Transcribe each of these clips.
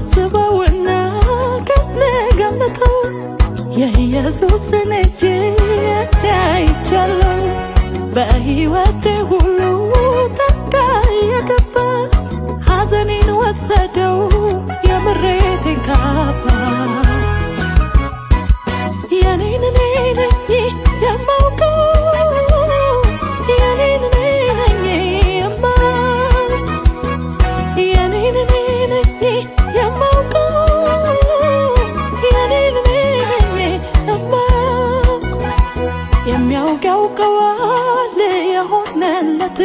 ከማስበውና ከምገምተው የኢየሱስን እጅ እኔ አይቻለሁ። በሕይወቴ ሁሉ ጣልቃ የገባ ሐዘኔን ወሰደው የምሬቴን ካባ። የኔን እኔ ነኝ የማውቀው፣ የኔን እኔ ነኝ የማውቀው፣ የኔን እኔ ነኝ የማውቀው፣ የኔን እኔ ነኝ የማውቀው። የሚያውቅ ያውቀዋል የሆነለት፣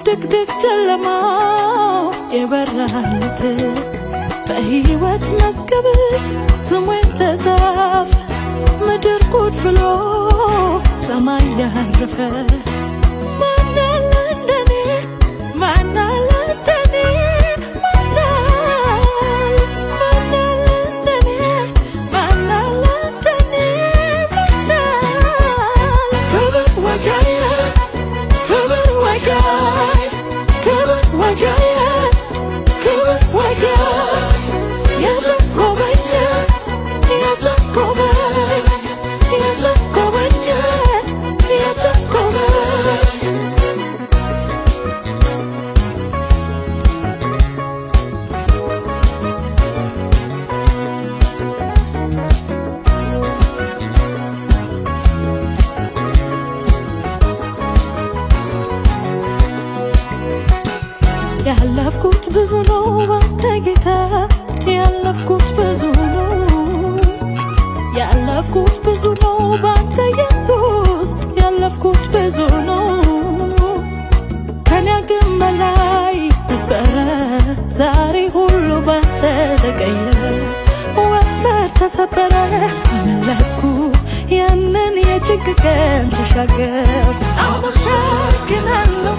ድቅድቅ ጨለማው የበራለት፣ በሕይወት መዝገብ ስሙ የተጻፈ፣ ምድር ቁጭ ብሎ ሰማይ ያረፈ። ማን አለ እንደኔ? ማን አለ እንደኔ? ማን አለ? ማን አለ እንደኔ? ማን አለ እንደኔ? ማን አለ? ክብር ወጋዬ፣ ክብር ወጋዬ፣ ክብር ወጋዬ፣ ክብር ወጋዬ። የተጎበኘ፣ የተጎበኘ፣ የተጎበኘ፣ የተጎበኘ። ያለፍኩት ብዙ ነው ባንተ ጌታ፣ ያለፍኩት ብዙ ነው፣ ያለፍኩት ብዙ ነው ባንተ ኢየሱስ፣ ያለፍኩት ብዙ ነው። ከኔ አቅም በላይ ነበረ፣ ዛሬ ሁሉ ባንተ ተቀየረ። ወጥመድ ተሰበረ፣ አመለጥኩ፣ ያንን የጭንቅ ቀን ተሻገር። አመሰግናለሁ።